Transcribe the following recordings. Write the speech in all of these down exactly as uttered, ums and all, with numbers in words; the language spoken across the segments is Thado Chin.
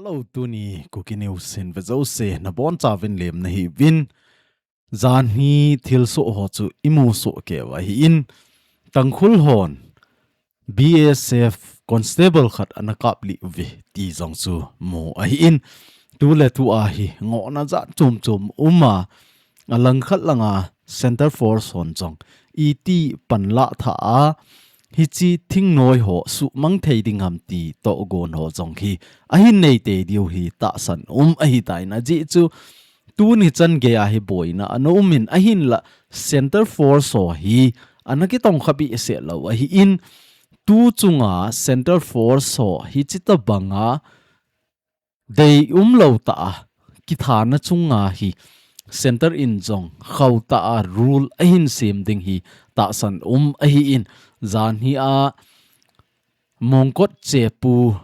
Au tuni Kuki News in ve jouse nabonchauvin lemna hiuvin. Janhi thilsoh ho chu imusoh keu ahin, Tangkhul hon B S F constable khat ana kaplih uve ti jong chu mu ahin. Tuletu ahi ngohna jat chomchom uma, alangkhat langa Centre Force hon jong iti panla tha a, hiche thingnoi ho suhmang thei ding ham ti tohgon ho jong hi ahin neitei diu hi tahsan um ahitai. Ajeh chu tuni chan geiya hi boina ana umin, ahinla Centre Force ho hi ana kitongkha behseh lou ahin, tu chunga Centre Force ho hi chutobanga deium lou tah a kithana chunga hi Centre in jong khauh tah a rule ahin sem ding hi tahsan um ahin, janhi a Mongkot chepu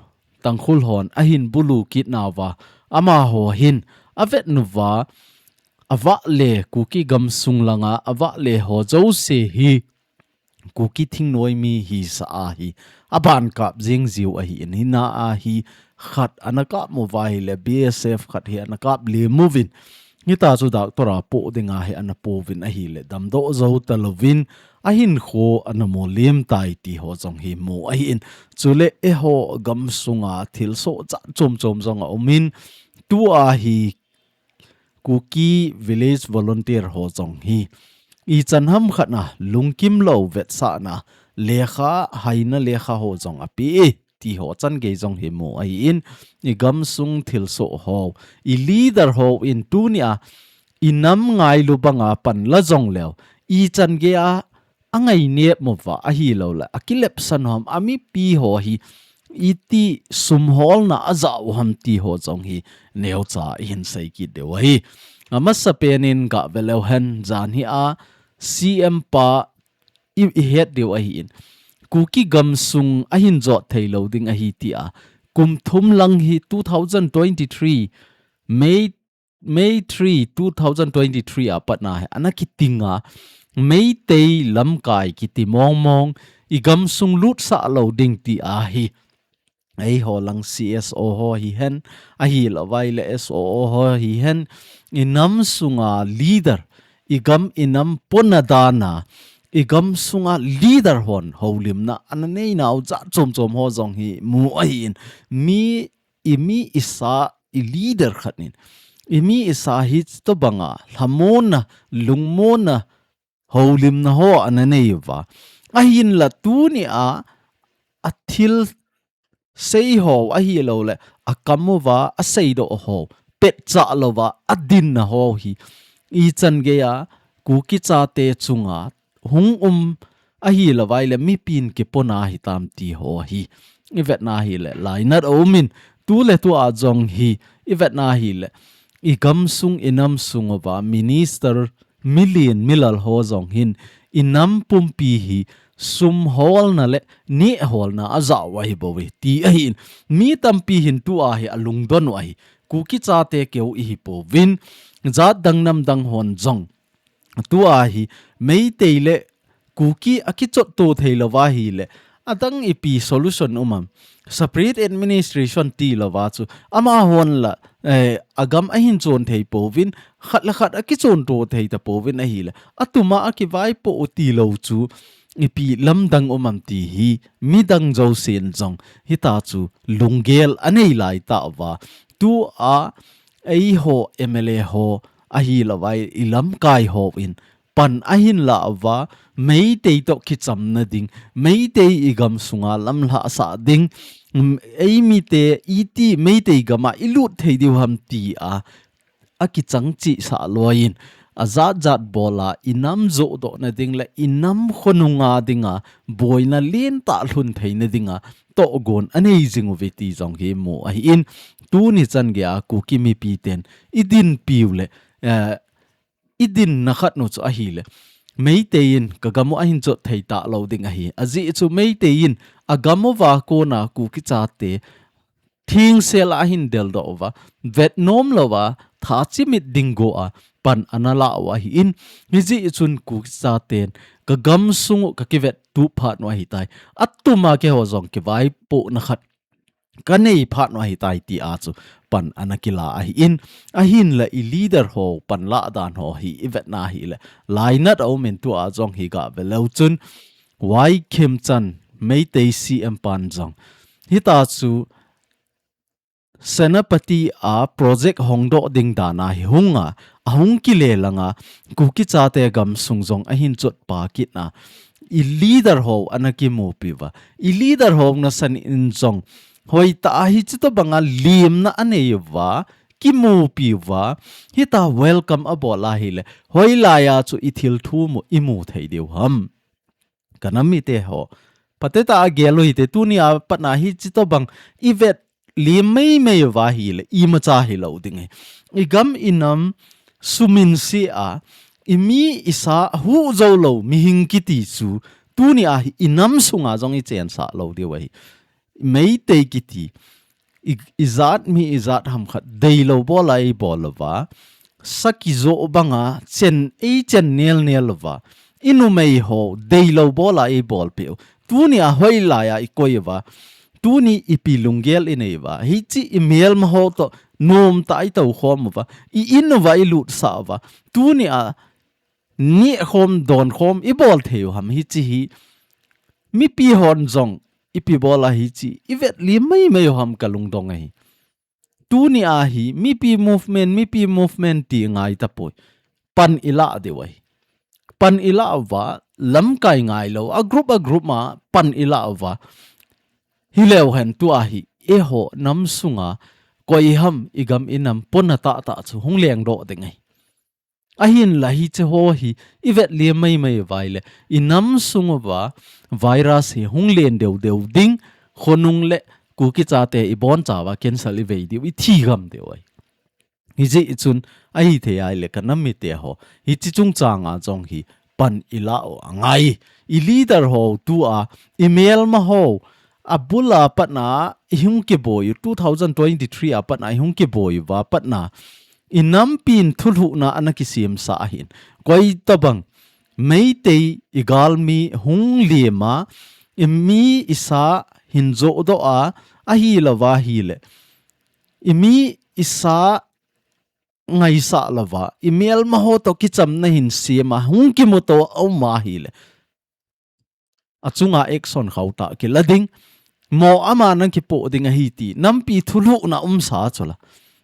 Tangkhul hon ahin bulu kit nauva, amaho hin avet nauva, avale Kuki gamsung langa avale ho jouse hi Kuki thingnoi mi hisah ahi, aban kap jing jiu ahin, hina ahi khat ana kap uva ahile, B S F khat hi ana kaplih uvin, hita chu doctor a poh dinga hi ana pouvin ahile, damdoh jou talouvin, ahinkho ana molem tai ti ho jong hi mu ahin. Chule eiho gamsunga thilsoh jat chomchom jong aumin, tua hi Kuki Village Volunteer ho jong hi ichan ham khat na lungkim lou vetsahna lekha, haina lekha ho jong ape e ti ho chan gei jong hi mu ahin, igamsung thilsoh ho, ileader hon tunia inam ngailu banga panla jongleu, ichan geiya angainep uva ahilouleh akilepsan u ham, amipi ho hi iti sumholna ajah u ham ti ho jong hi neocha ihin sei kit diu ahi. Amasapen in gah veleu hen, janhi a C M pa i, ihet diu ahin, Kuki gamsung ahin jot thei lou ding ahi tia kum thum lang hi, two thousand twenty-three May May three, two thousand twenty-three a patna hi ana kitinga, Meitei lamkai kiti mongmong igamsung lutsah lou ding ti ahi. Eiho lang C S O ho hihen, ahilouva ahile S O O ho hihen, inam sunga leader, igam inam pona dana, igamsunga leader hon houlimna ana neinau jat chomchom ho jong hi mu ahin, mi imi isa, ileader khat in imi isa hi chutobanga lhamonna, lungmonna, houlimna ho ana nei uva, ahinla tunia athil sei ho ahilouleh akam uva aseidoh ho, petchah louva adinna ho hi ichan geiya Kuki chate chunga hung um ahilouva ahile mipin kipona hitam ti ho hi ivetna ahile lainat aumin, tuletua jong hi ivetna ahile igamsung inam sung uva minister, milen milal ho jong hin inam pumpi hi sumholna le nehholna ajah u ahibouve ti ahin, mi tampi hin tua hi alungdon u ahi. Kuki chate keu ihipouvin, jat dang nam dang hon jong tua hi Meitei le Kuki akichotto theilouva ahile adang ipi solution um am? Separate administration tilouva chu amahon la, eh, agam ahin chon thei pouvin, khat le khat akichonto thei tapouvin ahile, atuma akivaipoh u tilou chu ipi lamdang um am ti hi midang jousen jong hita chu lunggel anei lai tauva, tua eiho M L A ho ahilouva ilamkai hon pan ahin lah uva, Meitei toh kichamna ding, Meitei igamsunga lamlhahsah ding, mm, eimite iti Meitei gama ilut thei diu ham tia akichang chihsah loiyin, ajat jat bola inam johdohna ding le inam khonunga dinga boina lentah lhun theina dinga tohgon anei jing uve ti jong hi mu ahin, tuni chan geiya Kuki mipiten idinpiu le, eh, idinna khat nu chu ahile, Meitei in kagam u ahin jot thei talou ding ahi. Ajeh chu Meitei in agam uva kona Kuki chate thengsel a ahin deldoh uva, vetnom louva, tha chimit ding goa pan ana lah u ahin, hijeh chun Kuki chaten kagamsung u kakivettup phat u ahitai, atuma keiho jong kivaipohna khat kanei phat u ahitai ti a chu pan ana kila ahin, ahinla i leader ho pan lah dan ho hi i vetna hile, lainat a um in tua jong hi ga ve leu chun, Y Khemchand, Meitei C M pan jong, hita chu Senapati a project hongdoh ding dan a hi hung a, ahung kile lang a, Kuki chate gamsung jong ahin chot pa kit na, i leader ho ana kimupi uva. I leader ho nasan in jong, hoitah a hichi tobang a limna anei uva, kimupi uva, hita welcome abol ahile, hoilai a chu i thil thum u i mu thei diu ham. Ka nam mite ho, phatah a gel u hite, tuni a pat na hichi tobang i vet lim maimai uva hile, imacha hilou ding ahi. I gam i nam suminse a, i mi i sa huh jou lou mihing kiti chu, tuni a hi i nam sunga jong i chensah lou diu ahi. Meitei kiti, i, i jat mi i jat ham khat deilou bol a i bol uva, sa kijoh bang a chen, ei chen nel nel uva, i numei ho deilou bol a i bolpeh u. Tuni a hoilai a i koi uva, tuni ipi lunggel i nei uva, hichi i melma ho toh nomtah a i tou khom uva, i in uva i lutsah uva, tuni a neh khom don khom i bol thei u ham hichi hi, mipi hon jong ipi bol a hichi i vet lim maimai u ham ka lungdong ahi. Tuni a hi mipi movement, mipi movement ti ngai tapoi. Pan i lah diu ahi. Pan i lah uva, lamkai ngailou, a group a group ma pan i lah uva. Hileu hen tua hi, eiho nam sunga koi ham i gam i nam pona tahtah chu hung lengdoh ding ahi. Ahinla hichi ho hi i vet lim maimai uva ahile, i nam sung uva virus hi hung len deu deu ding, khonung le Kuki chate i boncha uva cancer i vei diu, i thi gam diu ahi. Hijeh chun ahithei ahile ka nam mite ho, hichi chungchang a jong hi pan i lah u angai. I leader ho tua, i melma ho, abul a pat na i hung kiboi u, two thousand twenty-three a pat na i hung kiboi uva pat na, i nampin thulhuhna ana kisemsah ahin. Koi tobang, Meitei i galmi hung lim a, i mi i sa hin johdoh a, ahilouva ahile, i mi i sa ngaisah louva, i melma ho toh kichamna hin sem a, hung kimuto a um ahile, achunga action khauhtah kila ding, mo ama nang kipoh ding ahi ti, nampi thulhuhna umsa chula.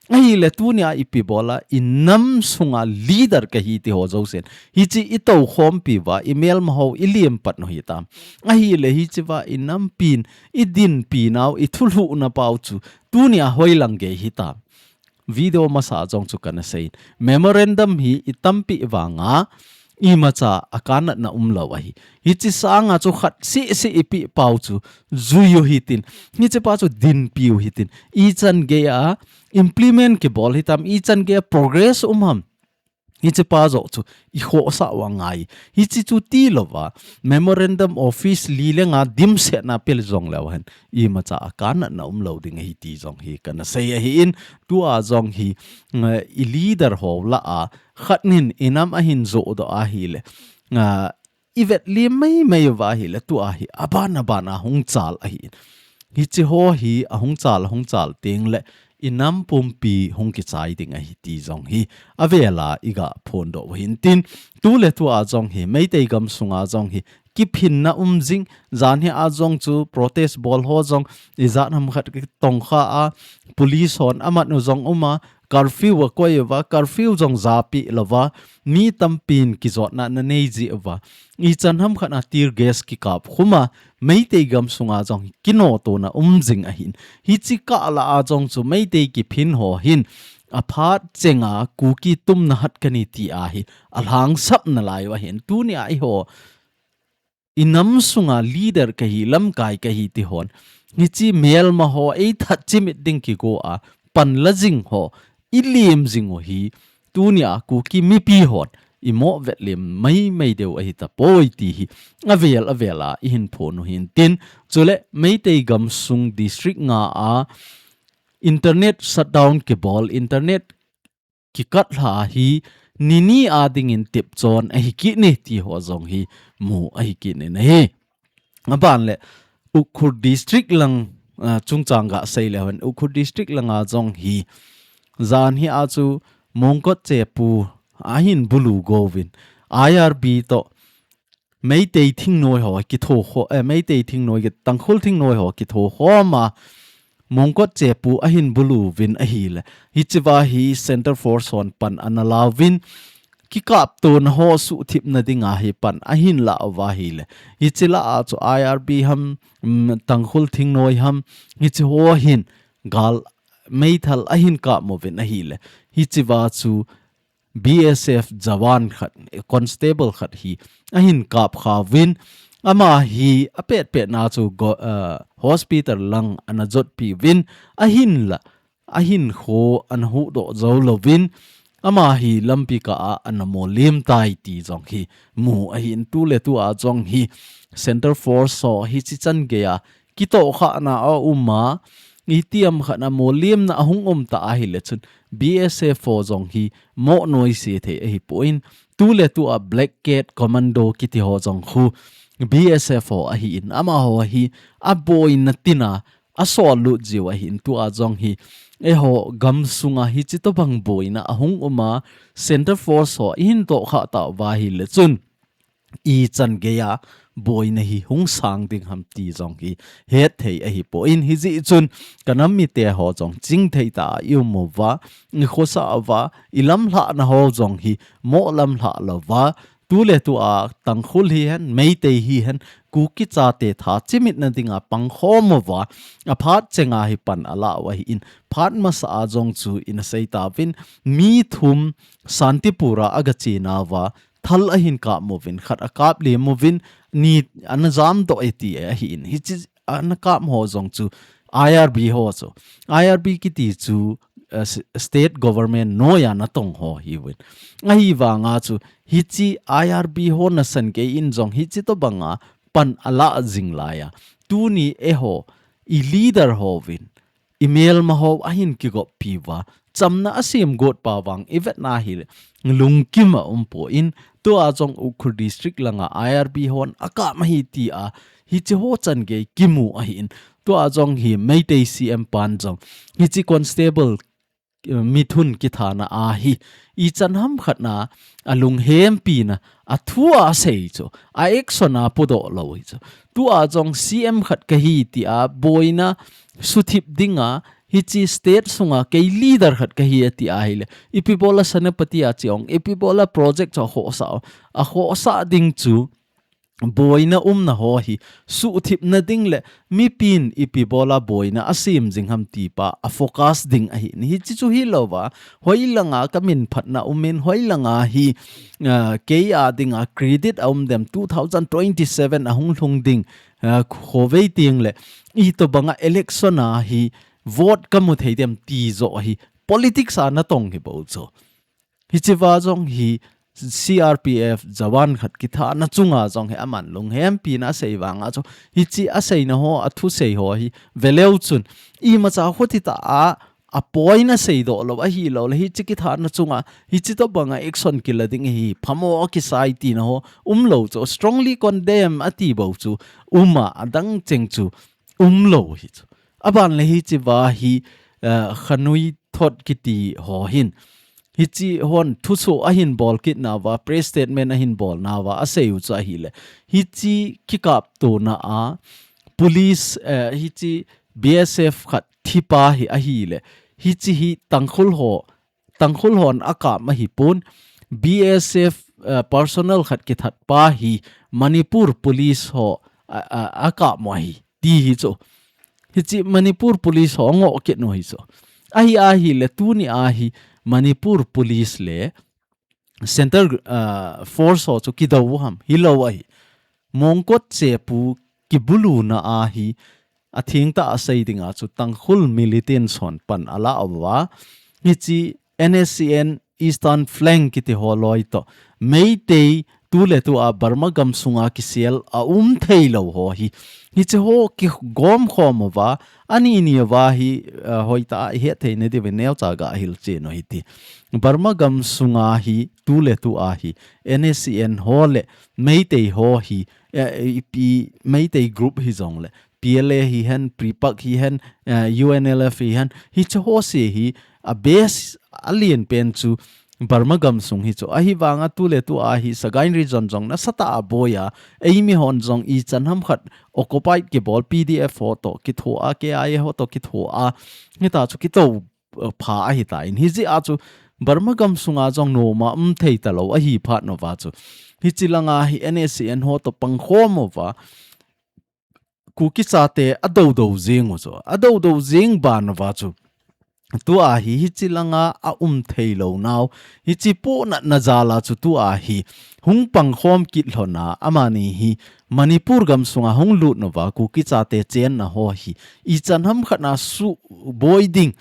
Ahile tuni a ipi bol a, i nam sunga leader kahi ti ho jousen, hichi i toukhompi uva, i melma ho i lim pat u hitam. Ahile hichi uva, i nampin, i dinpi nau, i thulhuhna pau chu, tuni a hoilang gei hitam. Video masa jong chu kana sei. Memorandum hi i tampi vanga imacha a kanatna umlou ahi. Hichi sanga chu khat seh seh i peh pau chu jui u hitin. Hichi pa chu dinpi u hitin. Ichan gei a implement kibol hitam, ichan gei a progress um ham. Hichi pa joh chu i khohsah u angai. Hichi chu tilouva, memorandum office li le nga dimsetna pel jongleu hen, imacha a kanatna umlou ding ahi ti jong hi kana sei ahin, tua jong hi, nga, i leader ho lah a, khat nin i nam ahin johdoh ahile, nga, i vet lim maimai uva ahile, tua hi aban aban a hung chal ahin. Hichi ho hi ahung chal, ahung chal teng le, i nam pumpi hung kichai ding ahi ti jong hi avel a i ga phondoh u hintin, tu le tu a jong hi, Meitei gam sunga jong hi, kiphinna um jing, jan hi a jong chu protest bol ho jong, i jat ham khat kitongkha a, police hon amat u jong um a, curfew a koi uva, curfew jong japi louva, mi tampin kijotna ana nei ji uva. Ichan ham khat a tear gas kikap khum a, Meitei gam sunga jong kinotona um jing ahin. Hichi kah lah a jong chu Meitei kiphin ho hin, aphat chenga Kuki tumna hat kani ti a hi, alhangsap nalai u ahin. Tuni a eiho, i nam sunga leader kahi, lamkai kahi ti hon, hichi melma ho eithat chimit ding kigo a, pan la jing ho, i lim jing u hi, tuni a Kuki mipi hon, i mo vet lim maimai diu ahi tapoi ti hi, avel avel a i hin phon u hintin, chule Meitei gam sung district nga a internet shutdown kibol, internet kikat lha hi, ni ni a dingin tepchon ahi kit ni ti ho jong hi mu ahi kit ni ahi. Aban le, Ukhrul district lang uh, chungchang ga sei le hen, Ukhrul district langa jong hi, jan hi a chu Mongkot Chepu ahin bulu govin, I R B to Meitei thingnoi ho kitho kho, eh, Meitei thingnoi ki, Tangkhul thingnoi ho kitho khoma Mongkot Chepu ahin bulu vin ahile. Hichiva hi Center Force hon pan ana lauvin, kikaptona ho suhthipna dinga hi pan ahin la uva ahile. Hichila a chu I R B ham, mm, Tangkhul thingnoi ham, hichi ho hin gal meithal ahin kap uvin ahile. Hichiva chu B S F jawan khat, constable khat hi ahin kap kha uvin, ama hi apet pet na chu go, uh, hospital lang ana jotpi uvin, ahinla, ahin kho ana huhdoh jou louvin, ama hi lampi kah a ana molim tai ti jong hi mu ahin, tuletu a jong hi Center Force ho hichi chan gei a kitohkhana a um a, itiham khat a molimna ahung um ta ahile chun B S F ho jong hi mo noise thei ahipon, tuletu a Black Cat Commando kiti ho jong khu B S F ho ahin, amaho hi aboina tina asol lut jiu ahin, tua jong hi eiho gamsunga hichi tobang boina ahung um a, Center Force ho ihin tohkha tauva ahile chun ichan gei a boina hi hung sang ding ham ti jong hi hetthei ahipon, hijeh chun kanam mite ho jong chingthei tah a i um uva, i khosa uva, i lamlhahna ho jong hi mo lamlhah louva, tuletu a Tangkhul hihen, Meitei hihen, Kuki chate tha chimitna dinga pangkhom uva, aphat chenga hi pan ala u ahin, phat masa a jong chu ina sei tauvin, mi thum Santipur a aga chenauva, thal ahin kap uvin, khat akap lem uvin, ni ana jamdoh e ti ahin. Hichi ana kap ho jong chu I R B ho chu. I R B kiti chu, uh, s-, state government noiya natong ho hiuvin. Ahivanga chu hichi I R B ho nasan gei in jong hichi tobanga pan ala jing laiya, tuni eiho i leader hovin, i melma ho ahin kigoppi uva, chamna asem got pa vang i vetna hile lungkim a um pon, tua jong Ukhrul district langa I R B hon akap ahi tia hichi ho chan gei kimu ahin, tua jong hi Meitei C M pan jong hichi constable, eh, mithun kithana a hi ichan ham khat na alunghempi na athu asei chu, a action a podoh lou hi chu. Tua jong C M khat kahi tia boina suthip dinga hichi state sunga kei leader khat kahi ati ahile, ipi bola Senapati a che ong, ipi bola project chu akhohsah, akhohsah ding chu boina umna ho hi suhthipna ding le mipin ipi bola boina asem jing ham ti pa a focus ding ahin, hichi chu hilouva, hoilanga kamin phatna umin, hoilanga hi, ah, kei a dinga credit a um dem, two thousand twenty-seven ahung lhung ding, ah, khovei teng le itobanga election a hi vote kamu thei dem ti joh hi politics a natong hi bou chu. Hichiva jong hi C R P F jawan khat kithana chunga jong hi aman lunghempi na asei vanga chu, hichi aseina ho, athusei ho hi veleu chun imacha khuti ta a, a point a seidoh lou ahilou le, hichi kithana chunga hichi tobanga action kila ding hi phamo kisai tina ho umlou chu, strongly condemn ati bou chu uma, adang cheng chu umlou hi chu. Aban le hichiva hi, eh, khanui thot kiti ho hin, hichi hon thuso ahin bol kitnauva, press statement ahin bolnauva asei u chu ahile, hichi kikaptona a police, eh, hichi B S F khat thipa hi ahile, hichi hi Tangkhul ho, Tangkhul hon akap ahipon, B S F, eh, personnel khat kithat pa hi Manipur police ho a, a, akap mo ahi ti hi chu. Hichi Manipur police ho ngoh kit u hi chu. Ahi, ahile tuni a hi Manipur police le Center, ah, Force ho chu kidou u ham, hilou ahi. Mongkot Chepu kibuluna a hi atheng tah a sei dinga chu Tangkhul militants hon pan ala uva, hichi N S C N Eastern Flank kiti ho loi to, Meitei tuletu a Burma gamsunga kisel a um theilou ho hi, hichi ho kigom khom uva, ani ni uva hi, ah, hoitah a ihet theina diuvin neocha ga hilchen u hiti. Burma gamsunga hi tuletu a hi N S C N ho le Meitei ho hi, eh, ipi Meitei group hijongle P L A hihen, PREPAK hihen, eh, U N L F hihen, hiche ho se hi a base a lienpen chu Burma gamsung hi chu. Ahivanga tu le tu a hi Sagaing region jong nasatah a boi a, eimi hon jong ichan ham khat occupied kibol P D F ho toh kitho a, K I A ho toh kitho a, hita chu kito pha ahitan. Hijeh a chu Burma gamsunga jong noma um thei talou ahi phat nauva chu, hiche langa hi N S C N ho toh pangkhom uva Kuki chate adodo jing u chu, adodo jing ban uva chu, tua hi hiche langa aum thei lou nau, hiche pohnatna jal a chu tua hi hung pangkhom kit lhon a, amani hi Manipur gamsunga hung lut nauva Kuki chate chenna ho hi ichan ham khat na suboi ding,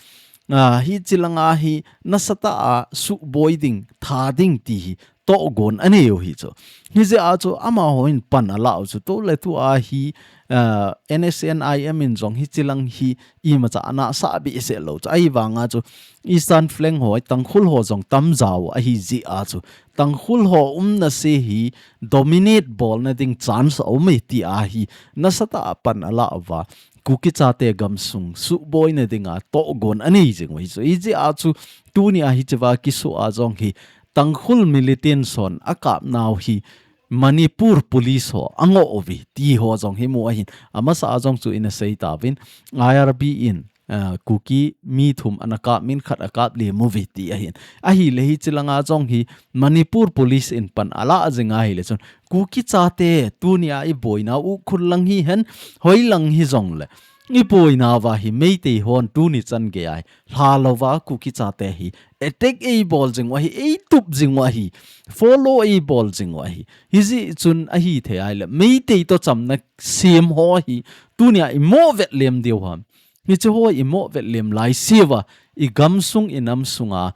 a, hiche langa hi nasatah a suboi ding, tha ding ti hi tohgon anei u hi chu. Hijeh a chu amahon pan ala u chu, tu le tu a hi, ah, N S C N I M in jong hiche lang hi imacha ana sah behseh lou chu. Ahivanga chu Eastern Flank ho, Tangkhul ho jong tam jao ahi jeh a chu, Tangkhul ho umna se hi dominate bolna ding chance aum e ti a hi nasatah a pan ala uva Kuki chate gamsung suboi na dinga tohgon anei jing u hi chu. Hijeh a chu tuni a hiche va kisu a jong hi Tangkhul militants hon akap nau hi Manipur police ho angoh uve ti ho jong hi mu ahin. Amasa a jong chu ina sei tauvin, I R B in, ah, Kuki mi thum ana kap in khat akap lem uve ti ahin. Ahile hiche langa jong hi Manipur police in pan ala jing ahile chun, Kuki chate tuni a iboi nau Ukhrul lang hihen, hoi lang hijongle, iboi nauva hi Meitei hon tuni chan gei a hi lha louva Kuki chate hi attack eibol jing u ahi, eitup jing u ahi, follow eibol jing u ahi. Hijeh chun ahithei ahile Meitei toh chamna sem ho hi tuni a imo vet lem diu ham. Hiche ho imo vet lem lai seuva, igamsung inam sunga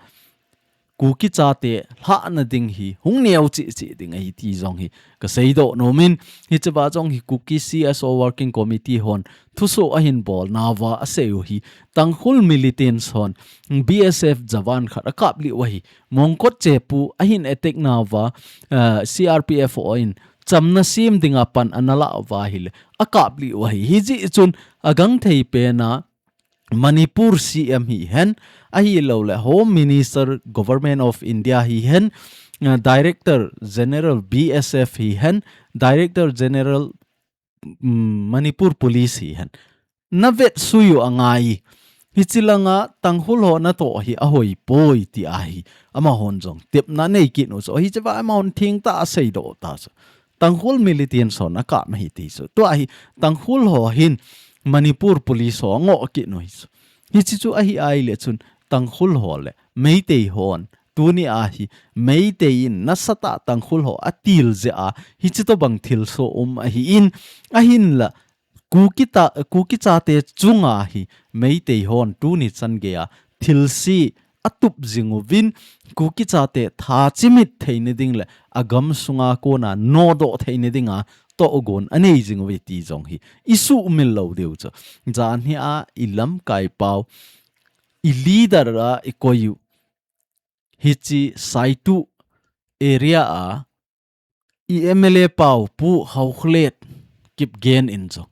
Kuki chate lhahna ding hi hung neo cheh cheh ding ahi ti jong hi kasei doh nom in, hiche va jong hi Kuki C S O Working Committee hon thusoh ahin bol nauva asei u hi, Tangkhul militants hon B S F jawan khat akap lih u ahi, Mongkot chepu ahin attack nauva, ah, C R P F hon chamna sem dinga pan ana la uva ahile akap lih u ahi. Hijeh chun agangthei pen a Manipur C M hihen, ahilouleh Home Minister Government of India hihen, ah, Director General B S F hihen, Director General, mm, Manipur Police hihen, na vetsui u angai. Hiche langa Tangkhul ho natoh hi ahoi poi ti ahi. Amahon jong tepna nei kit u chu. Hiche va amahon thengtah a seidoh ta chu. Tangkhul militants hon akap ahi ti chu. Tua hi Tangkhul ho hin Manipur Police ho angoh kit u hi chu. Hiche chu ahi ahile chun Tangkhul ho le Meitei hon tuni a hi Meitei in nasatah Tangkhul ho atil jeh a hiche tobang thilsoh um ahin, ahinla Kuki ta, Kuki chate chunga hi Meitei hon tuni chan gei a thilse atup jing uvin, Kuki chate tha chimit theina ding le agamsunga kona nodoh theina dinga tohgon anei jing uve ti jong hi isuhmil lou diu chu. Janhi a ilamkai pau, ileader a ikoi u, hiche Saitu area a i M L A pau Pu Haokholet Kipgen in chu,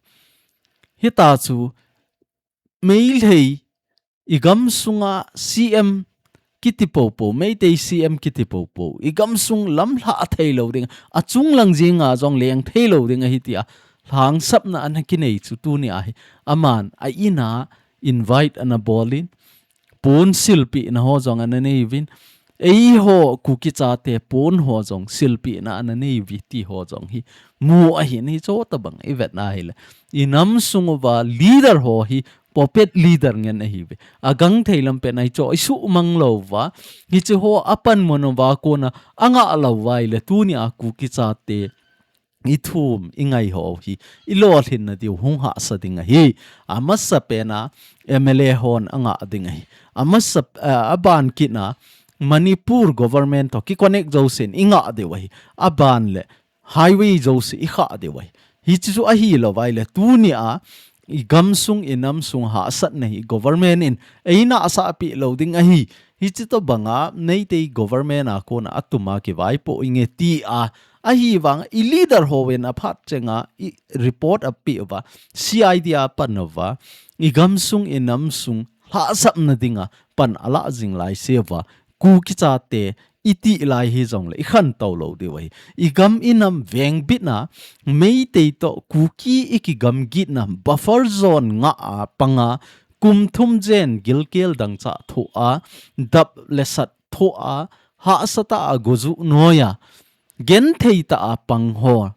hita chu Meitei igamsunga C M kiti popo, Meitei C M kiti popo, igamsung lamlhah theilou ding, achung lang jenga jong leng theilou ding ahi tia lhangsapna ana kinei chu tuni a hi aman a in a invite ana bol in, pon silpehna ho jong ana nei uvin, eiho Kuki chate pon ho jong silpehna ana nei uve ti ho jong hi mu ahin, hiche tobang ivet na ahile inam sung uva leader ho hi puppet leader ngen ahiuve. Agangthei lam pen a hiche isuhmang lou uva, hiche ho apanmun uva kona angah lou uva ahile tuni a Kuki chate ithum, ingai ho hi ilolhinna diu hung hahsa ding ahi. Amasa pen a M L A hon angah ding ahi. Amasa, eh, aban kit na Manipur government toh kiconnect jousen ingah diu ahi. Aban le highway jouse ikhah diu ahi. Hiche chu ahilou uva ahile tuni a igamsung inam sung hahsatna hi government in eina asahpeh lou ding ahi. Hiche tobanga Meitei government a kona atum a kivaipoh inge tia Ahivang i leader ho in aphat chenga i report apeh uva, C I D a pan uva, i gamsung i namsung lhahsamna dinga pan alah jing laise uva, Kuki chate i tih lai hijongle i khantou lou diu ahi. I gam i nam vengbitna, Meitei toh Kuki i kigamgitna buffer zone nga a panga, kum thum jen gilkel dangchah thoh a, dap le sat thoh a, hahsatah a gojuh noiya, genthei tah a pang ho,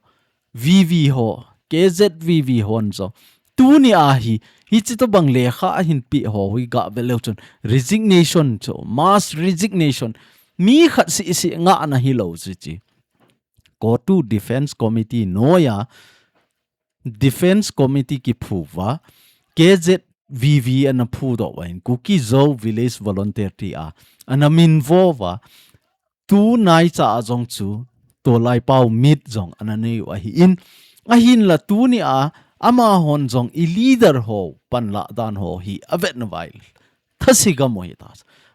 V V ho, K Z V V hon jong, tuni a hi, hichi tobang lekha ahin peh ho hi gah ve leu chun, resignation chu, mass resignation, mi khat seh seh ngahna hilou chu chi. CoTU Defence Committee noiya, Defence Committee kiphu uva, K Z V V ana phudoh uva hin, Kuki Zo Village Volunteer tia ana minvo uva, tunai cha a jong chu, tolai pau mit jong ana nei u ahin, ahinla tuni a, amahon jong i leader ho pan lah dan ho hi avet nauva, thase gam u hita.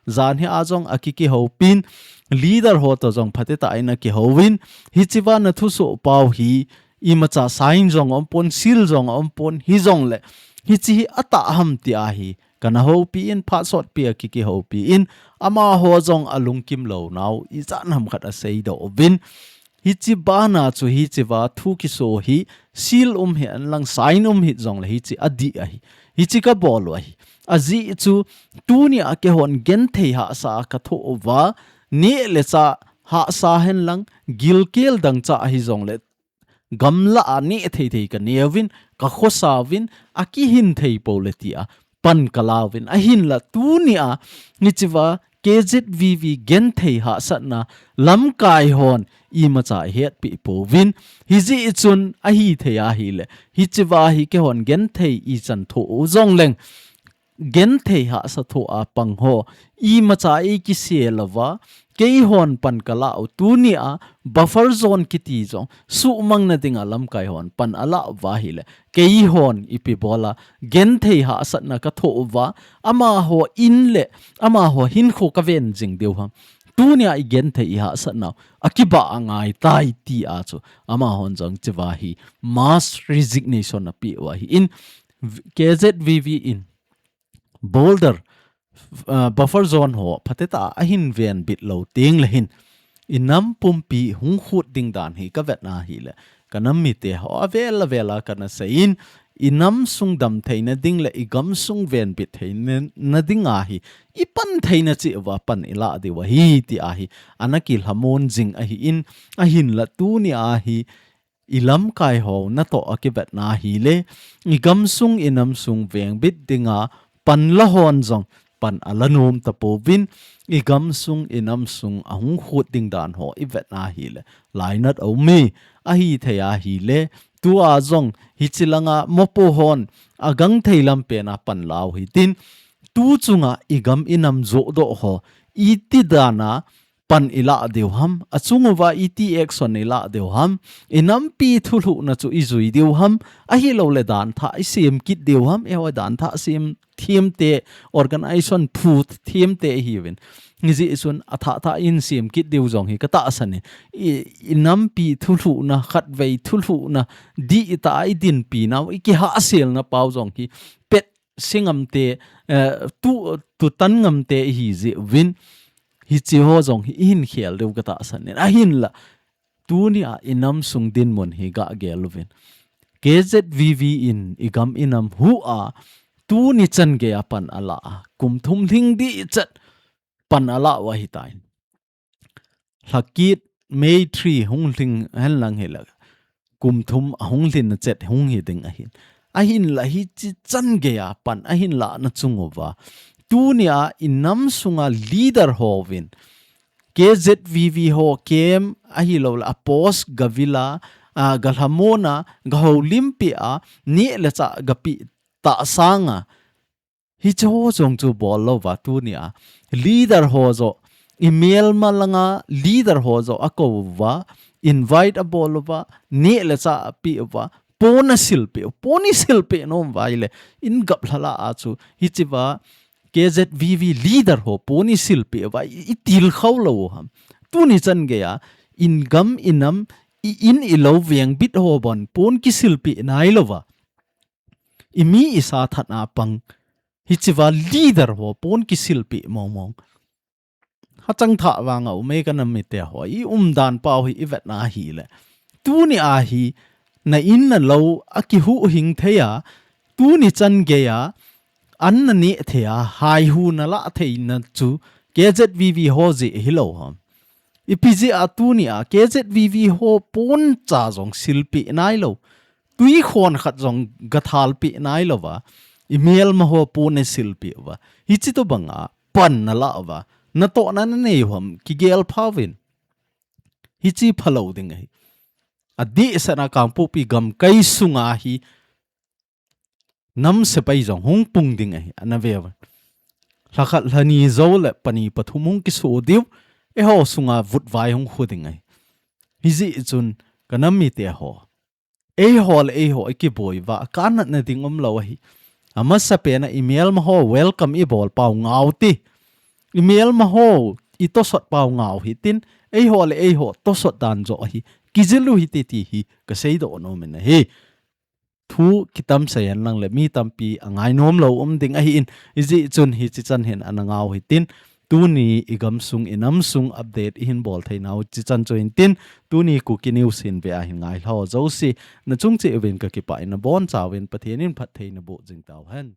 Jan hi a jong akikihopin, leader ho toh jong phatecha in akihouvin, hichi uva na thusoh pau hi, imacha sign jong aumpon, seal jong aumpon, hijongle, hichi hi atah ham tia hi, kana houpi in, phat sotpi a kikihopi in, amaho jong alungkim lou nau, ijat ham khat aseidoh uvin, hichi bana chu hichi uva thu kiso hi, seal um hih hen lang, sign um hih jongle hichi adih ahi. Hichi kabol u ahi. Ajeh chu, tuni a keihon genthei hahsa kathoh uva, neh le chah hahsa hen lang, gilkel dangchah hijongle, gamlah a neh thei thei kaneh uvin, kakhosa uvin, akihin thei pou le tia pan kala uvin, ahinla tuni a, hichi uva K Z V V genthei hahsatna lamkai hon imacha ihetpi pouvin, hijeh chun ahithei ahile, hichi uva hi keihon genthei ichan thoh u jongleng, genthei hahsa thoh a pang ho, imacha ikisel uva, keihon pan kalah u, tuni a buffer zone kiti jong suhmang na dinga lamkai hon pan alah uva ahile, keihon ipi bola genthei hahsatna kathoh uva, amaho in le amaho hinkho kaven jing diu ham. Tuni a igenthei ihahsatnau akibah angai tai tia chu, amahon jong hichi uva hi mass resignation apeh u ahin, K Z V V in border, ah, buffer zone ho phatecha a ahin venbit lou tengle hin, i nam pumpi hung khut ding dan hi kavetna ahile, ka nam mite ho avel avel a kana seiyin, i namsung damtheina ding le i gamsung venbit theina, na dinga hi, ipan theina cheh uva pan ilah diu ahi tia hi ana kilhamon jing ahin, ahinla tuni a hi, i lamkai ho natoh akivetna ahile, i gamsung i namsung vengbit dinga pan la hon jong pan ala nom tapouvin, i gamsung i namsung ahung khut ding dan ho ivetna ahile, lainat aume, ahithei ahile, tua jong hichi langa mopo hon agangthei lampen a pan lau hitin, tu chunga i gam i nam johdoh ho iti dan a pan ilah diu ham, achung uva iti action ilah diu ham, i nampi thulhuhna chu ijui diu ham, ahilouleh danthah isem kit diu ham, eiho danthah sem themte, organization phu themte ihiuvin. Hijeh chun athah thah in sem kit diu jong hi katahsan in. I, i nampi thulhuhna, khatvei thulhuhna, dihtah a idinpi nau, ikihahselna pau jong hi pet se ngamte, eh, tu, tutan ngamte ihi jeh uvin, hichi ho jong hi ihin khel diu katahsan in. Ahinla, tuni a i namsung dinmun hi gah gel uvin. K Z V V in i gam i nam huh a, tuni chan geiya pan alah a, kum thum lhing dihchet pan alah u ahitan. Lhakit May three hung lhing hen lang hile, kum thum ahung lhin a chet hung hi ding ahin. Ahinla hichi chan geiya pan ahin lahna chung uva, tuni a i namsunga leader hovin, K Z V V ho camp ahilouleh a post gavil a, a, galhamon a, gahoulimpi a, neh le chah gapeh tah sanga, hichi ho jong chu bol louva tuni a leader ho joh, i melma langa leader ho joh akou uva, invite abol uva, neh le chah apeh uva, pon asilpeh u, pon isilpeh nom uva ahile, in gap lha lah a chu, hichi uva K Z V V leader ho pon isilpeh uva, i, itilkhou lou u ham. Tuni chan geiya, i gam i nam, i in i lou vengbit ho bon pon kisilpeh nailouva, i mi i sa that a pang, hichea leader ho pon kisilpeh mongmong. Hachang thah vang a um e ka nam mite ho, i umdan pau hi i vet na hile, tuni a hi na in na lou akihuhhing thei a, tuni chan gei a an na neh thei a, haihu na lah theina chu K Z V V ho jeh hilou ham? Ipi jeh a tuni a K Z V V ho poncha jong silpeh nailou, tui khon khat jong gathalpeh nailouva, i melma ho pon eisilpeh uva, hiche tobang a pan na lah uva, natohna na nei u ham, kigel phauvin. Hiche phalou ding ahi. Adehset a Kangpokpi gamkai sunga hi nam sepai jong hung pung ding ahi, ana ve uva. Lhakhat lhani jou le pani pathum hung kiso diu, eiho sunga vutvai hung khu ding ahi. Hijeh chun ka nam mite ho, eiho le eiho i kiboi uva, kanatna ding umlou ahi. Amasapen a i melma ho welcome i bol pau ngau te. I melma ho i tosot pau ngau hitin, eiho le eiho tosot dan joh ahi. Kijil u hite ti hi ka seidoh nom in ahi. Thu kitam seihen lang le mi tampi angainom lou um ding ahin, hijeh chun hiche chan hin ana ngau hitin, tuni i gamsung i namsung update i hin bol theinau chichan chu hintin, tuni Kuki News hin ve a hin ngailhah jouse, nachung cheh uvin ka kipah in, nabonchauvin Pathen in phatthei naboh jing tauhen.